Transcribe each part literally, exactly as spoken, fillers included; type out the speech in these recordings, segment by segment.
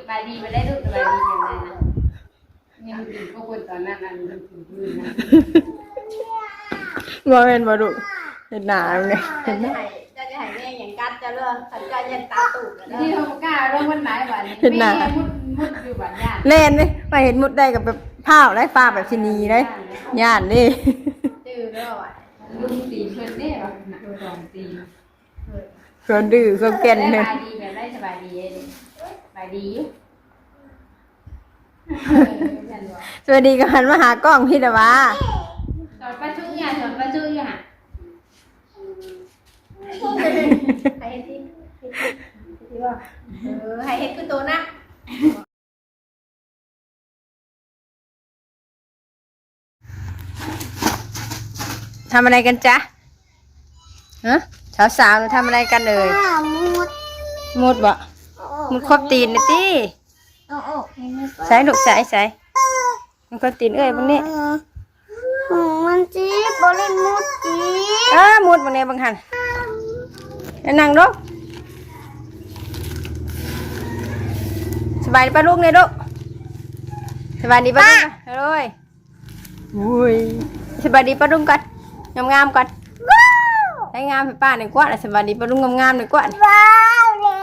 สบายดีมาได้ลูก สบายดีอย่างไรนะ ยังกินข้าวปุ้นตอนนั้นอันนั้นกินพื้นนะ บ่แม่นบ่ลูก เฮ็ดหน้ามันเนี่ย เจ้าจะให้ เจ้าจะให้แม่หยังกัดเจ้าเด้อ คันเจ้ายันตาตูบแล้วเด้อ นี่เขาบ่กล้าลงวันไหนวันนี้ เฮ็ดหน้า แม่มุด มุดอยู่บ้านย่าน แล่นเด้ ไปเห็นมุดได้ก็แบบพร้าวได้ ฟ้าแบบสิหนีได้ ย่านเด้ จื้อเด้อว่ะ ลุงตีเพิ่นเด้ว่ะ หนักกว่าสองตี ความดื้อความแก่น ส เนี่ย บายดีแบบได้ สบายดีเด้ สบายดีอยู่ เออ สวัสดีก็หันมาหากล้องพี่ละวะ สอนปลาชุกเนี่ย สอนปลาชุกอยู่ห่ะ ให้เฮ็ดที่ เฮ็ดที่ เฮ็ดที่ว่า เออ ให้เฮ็ดคือโตนะ ทำอะไรกันจ๊ะ ฮะ สาวๆ หนูทำอะไรกันเอ่ย อ้าว มุด มุดบ่ โอ้ มุดครบตีนเลยติ โอ้ โอ้ ให้มุดก่อน ใส่ลูก ใส่ ใส่ มันครบตีนเอ้ยพวกนี้ อืม มันจี๊ด บ่เล่นมุดจี๊ด เออ มุดพวกนี้บางหัน แล้วนั่งลง สบายดีป้าลุงเนี่ยลูก สบายดีป้าลุง ป้า โอ้ย อุ้ย สบายดีป้าลุงก่อน งามๆ ก่อน ว้าว ให้งามให้ป้าหน่อยกว่า สบายดีป้าลุงงามๆ หน่อยกว่า ว้าวเนี่ย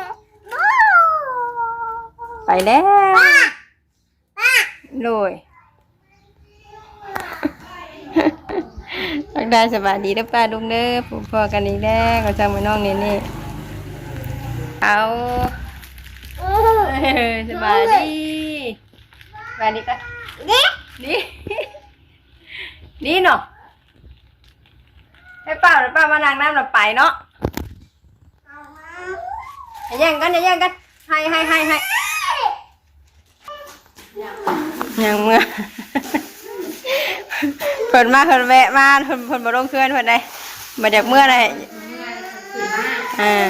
ว้าว ไปแล้ว ป้า ป้า โดย ทักทายสบายดีเด้อป้าลุงเด้อ พบพ้อกันอีกแล้วกับช่องแม่น้องเนเน่ เอา เออ สบายดี สบายดีก่อน ดี ดี ดีเนาะ ให้ป้า ให้ป้ามานั่งน้ำหน่อยไปเนาะ อย่าแย่งกัน อย่าแย่งกัน ให้ ให้ ให้ ให้ ยังเมื่อ เพิ่นมา เพิ่นแวะมา เพิ่น เพิ่นบ่ลงเฮือนเพิ่นได้ บ่อยากเมื่อใด อ่า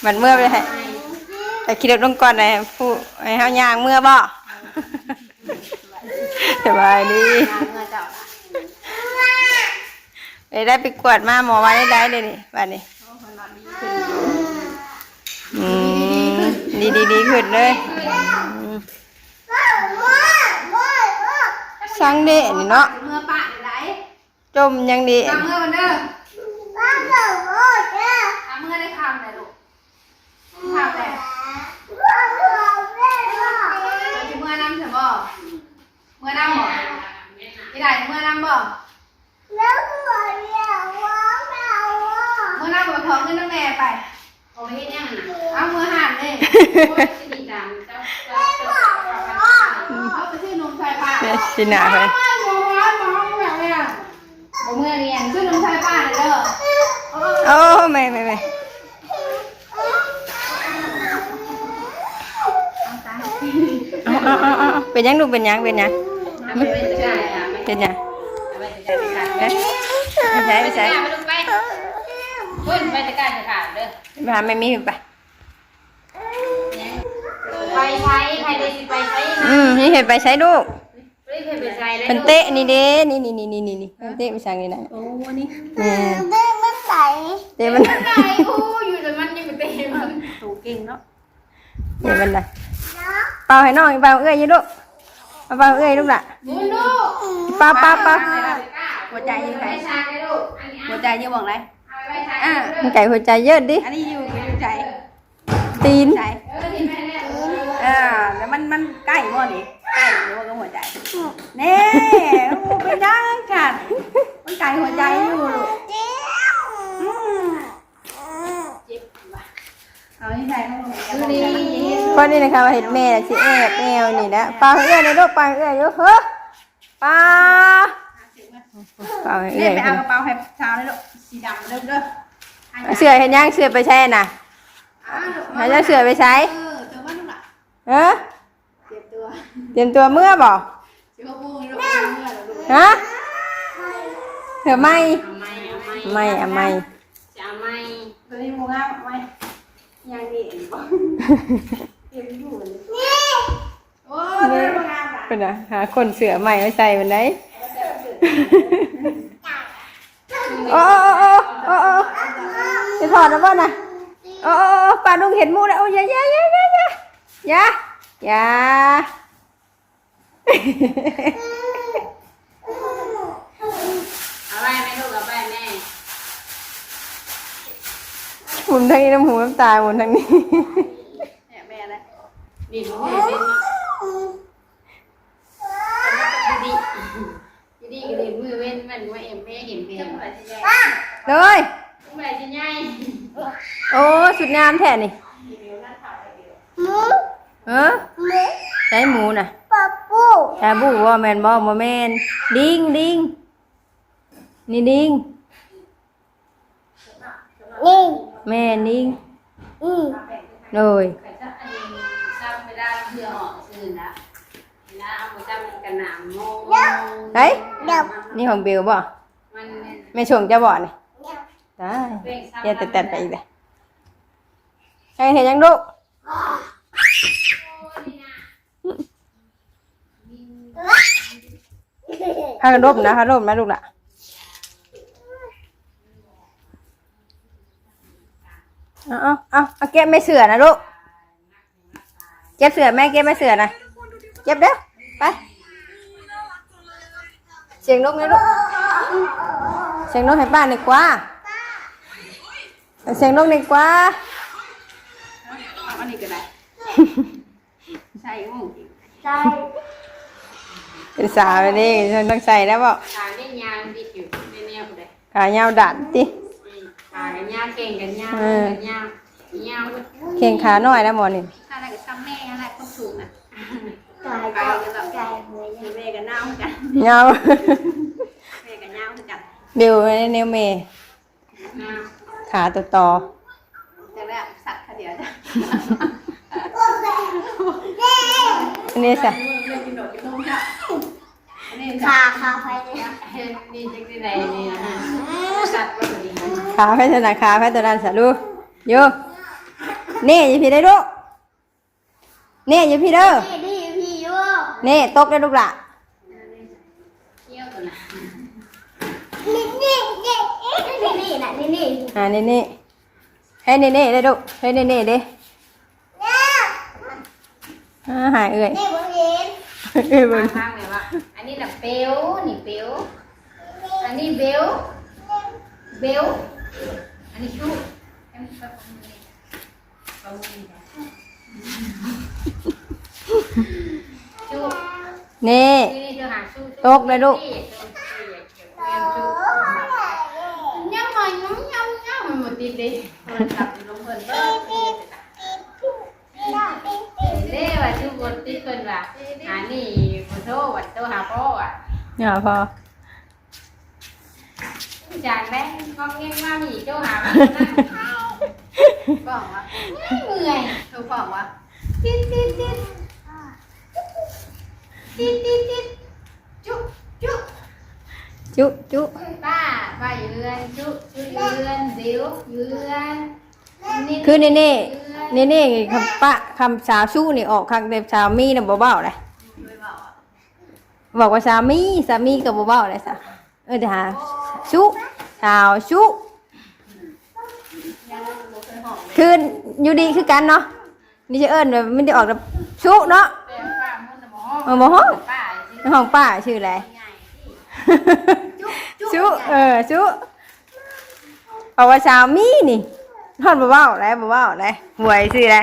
บัดเมื่อไปให้ ไปขี่รถลงก่อนได้ ผู้ ให้เฮาย่างเมื่อบ่ สบายดี เอ้ย ได้ไปกวดมา หมอว่าได้ ได้เลยนี่ บัดนี้ อืม ดี ดี ดีขึ้นเลย อืม สังเดะนี่เนาะ เมื่อปะได้ จมยังดี ตามเมื่อวันเด้อ ตามเมื่อได้คำเลยลูก คำเลย เมื่อนำเถอะบ่ เมื่อนำบ่ อีหลานเมื่อนำบ่ เมื่อนำบ่ ขอเงินน้ำแม่ไป เอาไปเฮ็ดหยังหั่นน่ะ เอาเมื่อหานเด้ โอ้ย สิดีจัง เจ้า เจ้า เจ้า เจ้า เอาไปซื้อนมใส่ปลา เอ้ย สิหนาไป บ่เมื่อเรียน ซื้อนมใส่ปลาเด้อ โอ้ แม่ แม่ แม่ เอา เอา เอา เอา เป็นหยังลูก เป็นหยัง เป็นหยัง เอาไปเป็นตะกร้าเลยค่ะ เป็นหยัง เอาไปตะกร้าเลยค่ะ เอ๊ะ ไปใส่ ไปใส่ ไปลูกไป เพิ่นไปตะกร้าเลยค่ะ เด้อ ไปหาแม่มีไป ไปใส่ ใครได้สิไปใส่ อืม นี่เห็นไปใส่ลูก ไม่ได้ไปใส่เลย เพิ่นเตะนี่เด้ นี่ นี่ นี่ นี่ นี่ นี่ เพิ่นเตะไปสั่งนี่นะ โอ้ นี่ แม่ เตะมันไหล เตะมัน เตะมันไหล โอ้ อยู่แต่มันยังไปเตะมัน โตเก่งเนาะ เตะมันไหล เป่าให้น้อง เป่าเอื้อยอยู่ลูก เอาเป่าเอื้อยลูกล่ะ บุญลูก เป่า เป่า เป่า หัวใจอยู่ไหน หัวใจอยู่หม่องไหน อ่า มันไก่หัวใจเยอะดิ อันนี้อยู่ อยู่ใจ ตีน ใช่ อ่า แล้วมัน มันใกล้บ่นี่ ใกล้หรือว่าก็หัวใจ แน่ โอ้ เป็นยังค่ะ มันไกลหัวใจอยู่ลูก อืม เอาให้ใส่เข้าไป เพราะนี่นะคะว่าเห็นแม่น่ะสิแอบแอวนี่นะ ปาเอื้อยในลูก ปาเอื้อยอยู่ เฮ้อ ปา ปาเอื้อย ไปเอากระเป๋าให้สาวเลยลูก สีดำเด้อเด้อ เสื้อเห็นยัง เสื้อไปใส่น่ะ อ้าว ให้เจ้าเสื้อไปใส่ เออ เสื้อมันลูกหล่ะ เออ เตรียมตัว เตรียมตัวเมื่อบ่ สิบหกโมงนี่ลูก เมื่อแล้วลูก ฮะ เสื้อใหม่ เอาใหม่ เอาใหม่ ไม่ เอาใหม่ จะเอาใหม่ ตัวนี้โมงามไหม ยังดีบ่ เตรียมอยู่เลย โอ้ย นี่ โมงามล่ะ เป็นอะ หาคนเสื้อใหม่มาใส่มันได้ โอ้ โอ้ โอ้ โอ้ โอ้ จะถอดแล้วบ่น่ะ โอ้ โอ้ โอ้ ปาลุงเห็นหมู่แล้ว โอ้ อย่า อย่า อย่า อย่า อย่า อย่า อย่า เอาไว้แม่ลูก เอาไว้แม่ หมุนทางนี้น้ำหูน้ำตา หมุนทางนี้ เนี่ยแม่นะ นี่ของแม่เป็นเนาะ ดีดี ดีดีก็เล่นมือเว้นมันว่าเอ็มแม่เห็นแม่ เลย ทำไมจะใหญ่ โอ้ ชุดงามแท้นี่ หมู เออ หมู ใช้หมูน่ะ ปลาปู ใช้บูบ่แม่นบ่ บ่แม่น ลิง ลิง นี่ลิง นี่ แม่นลิง อืม โดย ซ้ำเวลาเพื่อออกซื่อนะ เวลาเอามาซ้ำกันหนามโมง เฮ้ย เดี๋ยว นี่ของเบลบ่ มัน แม่ชงจะบ่นี่ เดี๋ยว ตาย เดี๋ยวแต่แต่ไปอีกเลย ให้เห็นยังลูก พากันดมนะ พาดมนะลูกละ เอาเอาเอาเอา เก็บแม่เสือนะลูก เก็บเสือแม่ เก็บแม่เสือนะ เก็บเด้อ ไป เสียงนกนะลูก เสียงนกให้ป้าดีกว่า เสียงนกดีกว่า เอาอันนี้ก็ได้ ใส่หมวก ใส่ เป็นสาวเลยนี่ ต้องใส่แล้วบ่ ขาเนี่ยยางดิอยู่ในแนวเลย ขายาวดัดติ อืม ขากันยาวเก่งกันยาว เออ กันยาว ยาว เข่งขาน้อยแล้วหมอนี่ อะไรกับซ้ำแม่อะไรก็ถูกอ่ะ กายก็กายหัว แม่กันเน่ากัน เงา แม่กันเน่ากัน เดี๋ยวแนวแม่ ขาต่อต่อ จะแบบสัตว์เดียวจ้ะ อันนี้สะ ขา ขาไปเลย นี่จังที่ไหนนี่นะฮะ สัตว์ก็ดี ขาไปเท่านั้น ขาไปตัวนั้นสะลูก โย นี่ อยู่พี่ได้ลูก นี่ อยู่พี่เด้อ นี่ นี่ พี่อยู่ นี่ ตกได้ลูกละ เที่ยวกันนะ นี่ นี่ นี่ นี่ นี่ นะ นี่ นี่ อ่า นี่ นี่ ให้นี่ นี่ ได้ลูก ให้นี่ นี่ เด้ อ่า หายเอื่อย นี่บ่เห็น เอื่อยเบิ่ง ข้างๆเลยว่า อันนี้น่ะเปลว นี่เปลว อันนี้เบล เบล อันนี้ชุ ชุ นี่ นี่เธอหาชุ ชุ ตกเลยลูก นี่ ยังมายังยังยังมันหมดติดเลย โทรศัพท์ลงเพิ่นเบิ่ง เด้ว่าทุกคนติดเพิ่นว่า หานี่บ่โทรว่าโทรหาพ่ออ่ะ หาพ่อ จากแม่งก็เงี้ยว่ามีโทรหาพ่อนั่น บอกว่า เมื่อย โทรบอกว่า ติดติดติด ติดติดติด จุ๊จุ๊ จุจุ ป้า ป้าอยู่เรือน จุจุอยู่เรือน บิวอยู่เรือน นี่ คือนี่นี่ เรือน นี่นี่ คำปะ คำสาวชู้นี่ออกคัก แต่สามีน่ะบ่เว้าเลย บอกว่าสามี สามีก็บ่เว้าเลยสะ เออ แต่หาชู้ สาวชู้ คืออยู่ดีคือกันเนาะ นี่จะเอิ้นแบบมันจะออกแบบชู้เนาะ แต่ป้ามันน่ะบ่ฮ้อง เออ บ่ฮ้อง ป้าสิ ห้องป้าชื่ออะไร จุ๊จุ๊ ชู้ เออ ชู้ เอาว่าสามีนี่ ฮอดบ่เว้าแล้ว บ่เว้าแล้ว หวยชื่ออะไร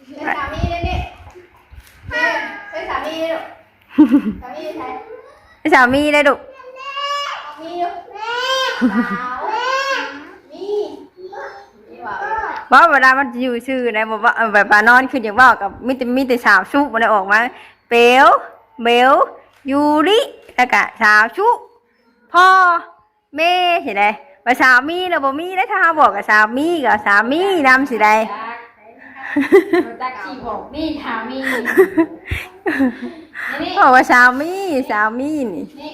เชิญสามีเลยนี่ เชิญ เชิญสามีเลยลูก สามีอยู่ไหน สามีเลยลูก สามีอยู่ สาว มี มีบ่าวอยู่ บ่ เวลามันจะอยู่ซื่อนะ บ่ บ่ แบบว่านอนคืนอยากเว้ากับ มีแต่ มีแต่สาวชู้มันออกมา เปลว เบล ยูริ แล้วก็สาวชู้ พ่อ แม่สิได้ ว่าสามีแล้วบ่มีได้ ถ้าเฮาบอกกับสามีก็สามีนำสิได้ จักสิบอกนี่สามี นี่ บอกว่าสามี สามีนี่ นี่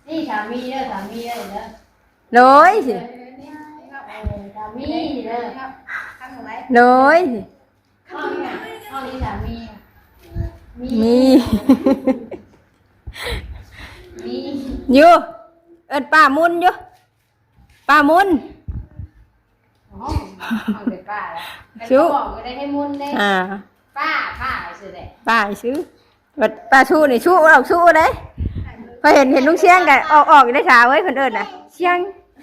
นี่สามีเด้อ สามีเด้อ เด้อ โดยสิ เออ สามีเด้อ โดยสิ ห้องนี้น่ะ ห้องนี้สามี มี มี มี อยู่ เอิ้นป้ามุนอยู่ ป้ามุน อ๋อ ห้องเป็นป้าแล้ว ชุ แต่ก็บอกอยู่ได้ให้มุนได้ อ่า ป้า ป้าซื่อแหละ ป้าซื่อ บัดป้าสู้นี่สู้ออกสู้เด้ พอเห็น เห็นลุงเสียงก็ออก ออกอยู่ในสาวเว้ย เพิ่นเอิ้นน่ะ เสียง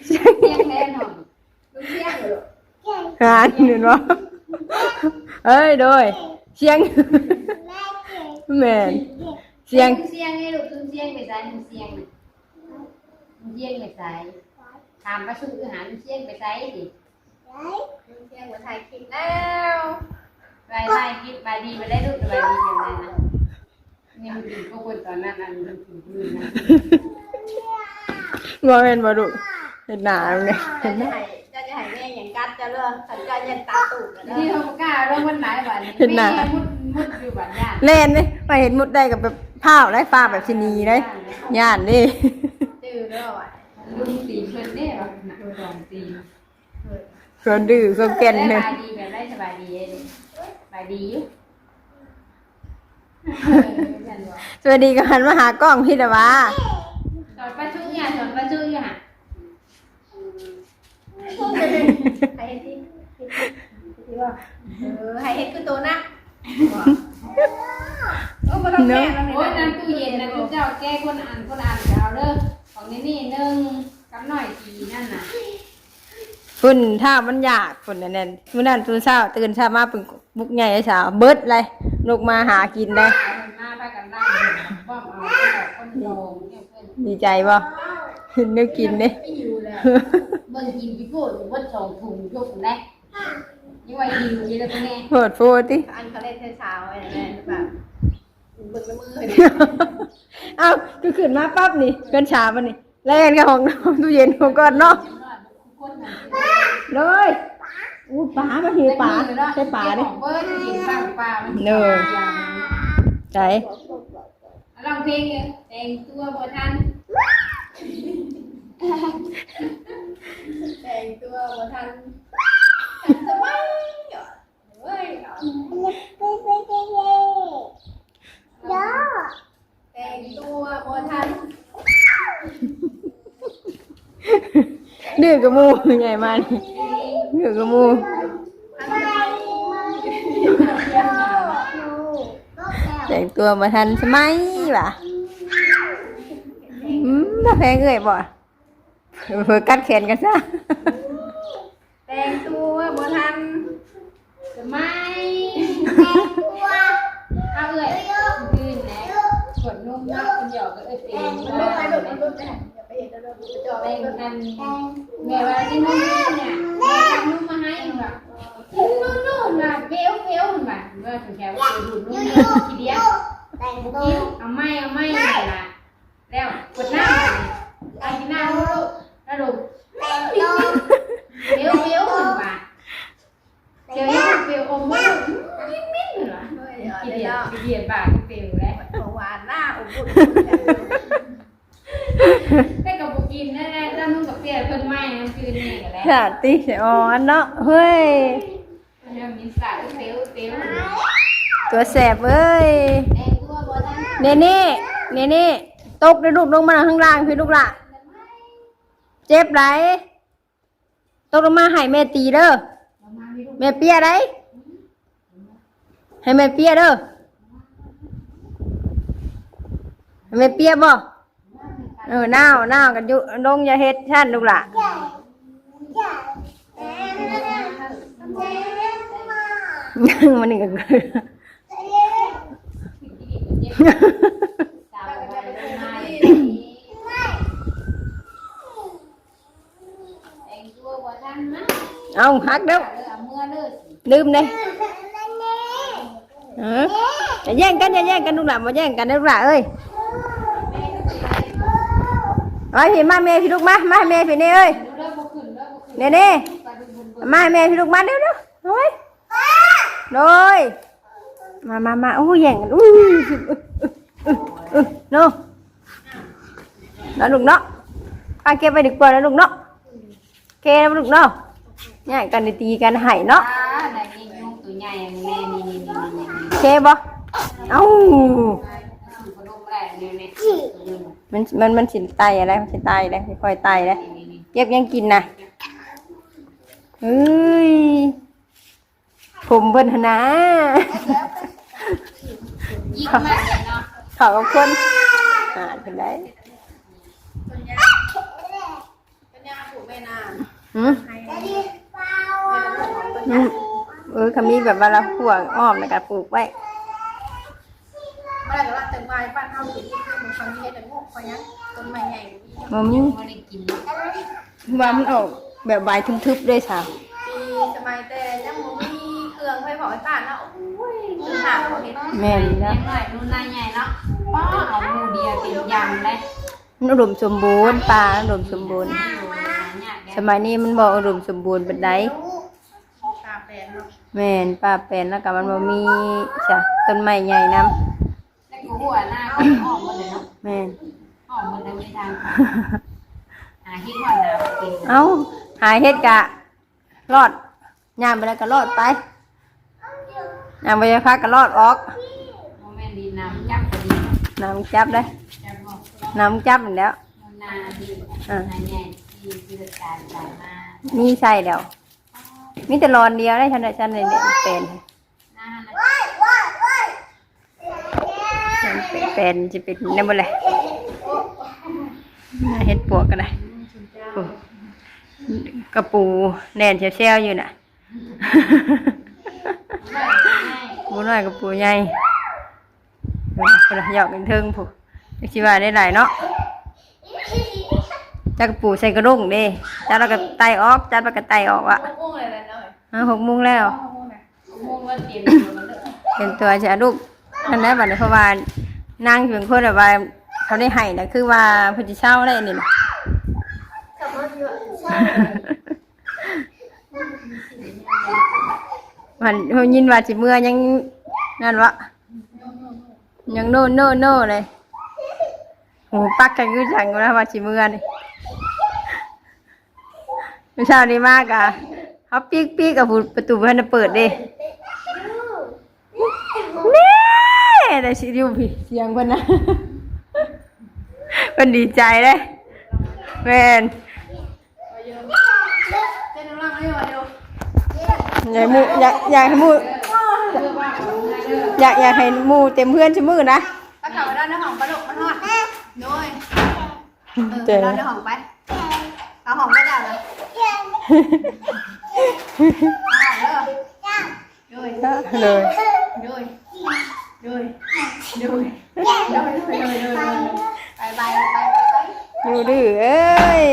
เสียง เสียงแน่นอน ลุงเสียงเหรอ หาเห็นบ่ เอ้ย โดย เสียง แม่น เสียง เสียงไงลูก เสียงไปไส เสียงน่ะ เสียงไปไส ถามป้าสู้คือหาเสียงไปไสดิ เสียงมาถ่ายคลิปแล้ว ไปถ่ายคลิป บายดีไปได้ลูก สบายดีจังเลยนะ นี่มันกินข้าวปุ้นตอนนั้น อันนี้มันกินมื้อนะ บ่แม่นบ่ลูก เฮ็ดหน้ามันเนี่ย เจ้าจะให้ เจ้าจะให้แม่หยังกัดเจ้าเด้อ คันเจ้าย่านตาตูบเด้อ นี่เขาบ่กล้าลงวันไหนบัดนี้ เฮ็ดหน้า แม่มุด มุดอยู่บัดย่าน แล่นเด้ ไปเห็นมุดได้ก็แบบฟ้าวได้ ฟ้าวแบบสิหนีได้ ย่านเด้ จื้อเด้อว่ะ ลุงตีเพิ่นเด้ว่ะ หนักกว่าสองตี ความดื้อความแก่น ส เนี่ย บายดีแบบได้ สบายดีเด้ สบายดีอยู่ เออ สวัสดีก็หันมาหากล้องพี่ละวะ สอนป้าจุ้ยอ่ะ สอนป้าจุ้ยอ่ะ ให้เฮ็ดที่ ที่ว่า เออ ให้เฮ็ดคือโตนะ โอ้ บ่ต้องแก้แล้ว โอ้ย น้ำตู้เย็นนะ เจ้าแก้คนอ่าน คนอ่านก็เอาเด้อ ของนี่นี่หนึ่ง กับหน่อยสีนั่นน่ะ เพิ่นถ้ามันอยาก เพิ่นอันนั้น มื้อนั้นตอนเช้า ตื่นเช้ามา เพิ่นบุกใหญ่สาว เบิดเลย ลุกมาหากินได้ มาพากันล่าง บ้อมเอา คนโตเนี่ยเพิ่น ดีใจบ่ เห็นแนวกินเด้ หิวแล้ว เบิ่งกินพี่โพดอยู่เบิดสองถุงยกได้ ยังว่าหิวอยู่เลยแม่ โพดโพดติ อันเขาเล่นเช้าๆไว้แม่ แบบ เบิ่งน้ำมือ เอ้า ก็ขึ้นมาปั๊บนี่ เพิ่นชาบ่นี่ แล่นเข้าห้องน้ำตู้เย็นของก่อนเนาะ เลย อู้ ปลา มาหิวปลา ใส่ปลาดิ เบิดกินปลา ปลามัน เนอะ ใส่ ร้องเพลงเลย แต่งตัวบ่ทัน แต่งตัวบ่ทัน ทันสมัย เฮ้ย แต่งตัวบ่ทัน ดื้อกับหมู่ ใหญ่มานี่ ดื้อกับหมู่ แต่งตัวบ่ทันสมัยว่ะ อืม ถ้าแพงเอ้ยบ่ เผลอกัดแขนกันซะ แต่งตัวบ่ทัน สมัย แต่งตัว เอาเอ้ย ยืนแหละ ขวดนมเนาะ คุณหยอกก็เอ้ยเป็น แต่งตัว ลูกไปลูกไปลูกไป อย่าไปเห็นแล้วลูกไปจ่อ แต่งกัน แม่ว่าสินมเนี่ย แม่สั่งนมมาให้ว่ะ กินนมๆ น่ะ เบลเบลว่ะ ว่าถึงแถวไปดูดนมเนี่ย ขี้เดียด แต่งตัว เอาไม่ เอาไม่ นี่ล่ะ แล้วกดน้ำ เอากินน้ำลูก แล้วลูก แต่งตัว เบลเบลว่ะ เดี๋ยวนี้เปลวอมว่า อืม มิ้นๆ เหรอ เฮ้ย ขี้เดียด ขี้เดียดบาดเปลวแล้ว ของหวานหน้าอบอุ่น แต่ก็บ่กินแน่ๆ ถ้ามึงกับเปรียเพิ่นไหม้น้ำคืนนี่ก็แล้ว ค่ะ ติสะออนเนาะ เฮ้ย เริ่มมีสารเปลวเปลว ตัวแสบเอ้ย แต่งตัวบ่ทัน เนเน่ เนเน่ ตกได้ลูกลงมาข้างล่างพี่ลูกหล่ะ เจ็บไหล ตกลงมาให้แม่ตีเด้อ แม่เปียได้ ให้แม่เปียเด้อ ให้แม่เปียบ่ เออ หนาว หนาวกันอยู่ ลงอย่าเฮ็ดซั่นลูกหล่ะ มันนี่ก็ แต่งตัวบ่ทันนะ เอาหักแล้ว เออ เอาเมื่อเลย ลืมเลย เออ อย่าแย่งกัน อย่าแย่งกันลูกหล่ะ มาแย่งกันลูกหล่ะเอ้ย เอาพี่มาแม่พี่ลูกมา มาแม่พี่เน่เอ้ย เด้อบ่ขึ้น เด้อบ่ขึ้น เน่เน่ มาแม่พี่ลูกมาเร็วเร็ว โอ้ย โดย มามามา อู้ แย่งกัน อู้ เนาะ แล้วลูกเนาะ พาเก็บไปดีกว่าแล้วลูกเนาะ โอเคนะลูกเนาะ แย่งกันตีกันให้เนาะ อ่า ได้ยินยุงตัวใหญ่ แม่ นี่ นี่ นี่ นี่ นี่ โอเคบ่ เอ้า กระดูกแรงนี่ นี่ มัน มัน มันสิไตอะไร มันสิไตอะไร ค่อยๆไตอะไร นี่ นี่ นี่ เก็บยังกินนะ เฮ้ย ผมเพิ่นหั่นนะ เขากับคนอ่าเป็นได ต้นยาง ต้นยางปลูกไว้นาน หืม ให้ อืม เออเขามีแบบว่าเราขวางอ้อมแล้วก็ปลูกไว้ เมื่อไหร่ก็ว่าแต่ว่าบ้านเฮาอยู่ที่มันเขามีเฮ็ดแต่งอกเขายัง ต้นไม้ใหญ่บ่มี บ่มี บ่ได้กิน ว่ามันออกแบบใบทึบๆด้วยซ้ำ ปีสมัยแต่ยังบ่มีเครื่องไฟฟ้าไฟฟ้าเนาะ โอ้ย จนหาบ่เห็น แม่นนะ ยังน้อย นู่นนายใหญ่เนาะ ป้อเอาหมู่เดียวเป็นยำเลย มันอุดมสมบูรณ์ ป่าอุดมสมบูรณ์ หายากแด สมัยนี้มันบ่อุดมสมบูรณ์ปานใด ป่าแปลนเนาะ แม่น ป่าแปลนแล้วก็มันบ่มีจ้ะ ต้นไม้ใหญ่นำ แล้วก็หัวหน้าก็อ้อมหมดเลยเนาะ แม่น อ้อมหมดเลย ไม่ทัน หาเฮ็ดหัวหน้าบ่เป็น เอ้า หาเฮ็ดกะรอด ย่างไปแล้วก็รอดไป ย่างไปสักพักก็รอดออก บ่แม่นดี น้ำจับก็ดีเนาะ น้ำจับเลย จับบ่ น้ำจับนั่นแหล้ว หัวหน้าดี อ่า หัวหน้าใหญ่ที่ที่จัดการจ่ายมา มีใส่แล้ว มีแต่หลอนเดียวได้ ฉันน่ะ ฉันเลยเนี่ยเป็น แปลนจะเป็นนั่นบ่แหละ เฮ็ดปวกก็ได้ โอ้ กระปูแล่นแซวๆอยู่น่ะ ปูน้อยกระปูใหญ่ เพิ่นน่ะ เพิ่นน่ะหยอกกันเทิงพุ้น จักสิว่าได้หลายเนาะ จักกระปูใส่กระด้งเด้ จับแล้วก็ไต่ออก จับแล้วก็ไต่ออกอะ อ้าว หกโมงแล้ว หกโมงแล้ว เตรียมตัวกันเด้อ เตรียมตัวจะเอาลูกนั่นแหละบัดนี้ เพราะว่านางเป็นคนแบบว่าเขาได้ให้นะ คือว่าเพิ่นสิเซาได้นี่นะ มันเพิ่นยินว่าสิเมือยังนั่นวะ ยังโน่โน่โน่เลย หูปักกันคือจังนะว่าสิเมือนี่ มื้อเช้านี้มากะ เขาปิ๊กปิ๊กกับประตูเพิ่นน่ะเปิดเด้ นี่ แต่สิอยู่พี่ เสียงเพิ่นนะ เพิ่นดีใจเลย แม่น อยากให้หมู่ อยาก อยากให้หมู่ อยาก อยากให้หมู่เต็มเฮือนซุมื้อนะ ป้าเฒ่าด้านในห้อง ป้าลูกมันฮอด โดย เออ เจ๋ง ด้านในห้องไป เอาห้องไปจ้ะนะ เอาห้องเด้อ โดย โดย โดย โดย โดย โดย โดย โดย โดย ไป ไป ไป ไป ไป ดูดื้อเอ้ย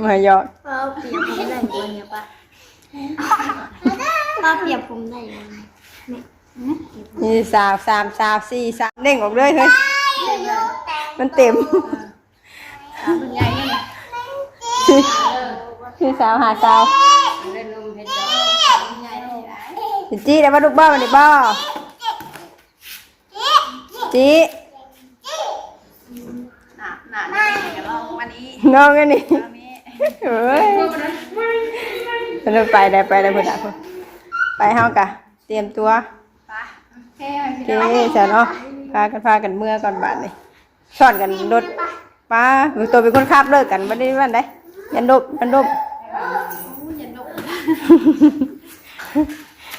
มาหยอก ป้าเปรียบผมได้บ่เนี่ยป้า ป้าเปรียบผมได้บ่เนี่ย นี่สาว สามสาว สี่สาว เด้งออกเลยเฮ้ย มันเต็ม สาวเพิ่นใหญ่นี่นะ คือสาวหาสาว ได้นมให้เจ้า ใหญ่นี่หลาย จิได้บ่ลูกบ่ มานี่บ่ จิ หน้า หน้านี่ก็ลองมานี่ น้องอันนี้ ลองนี่ เฮ้ย เพิ่นไปได้ ไปได้ เพิ่นน่ะ ไป เฮากะเตรียมตัว ไป โอเค โอเคจ้ะเนาะ พากัน พากันเมือก่อนบาดนี้ สอนกันรถ ป้า ตัวเป็นคนขับ เลิกกัน บ่ได้วันใด ยันดบ ยันดบ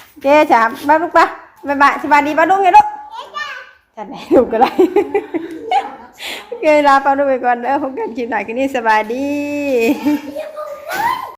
โอเคจ้ะ ไปลูกไป บ๊ายบาย สบายดีป้าลุงไงลูก จัดให้ลูกก็ได้ โอเค ลาป้าลุงไปก่อนเด้อ พบกันคลิปหน้า คืนนี้สบายดี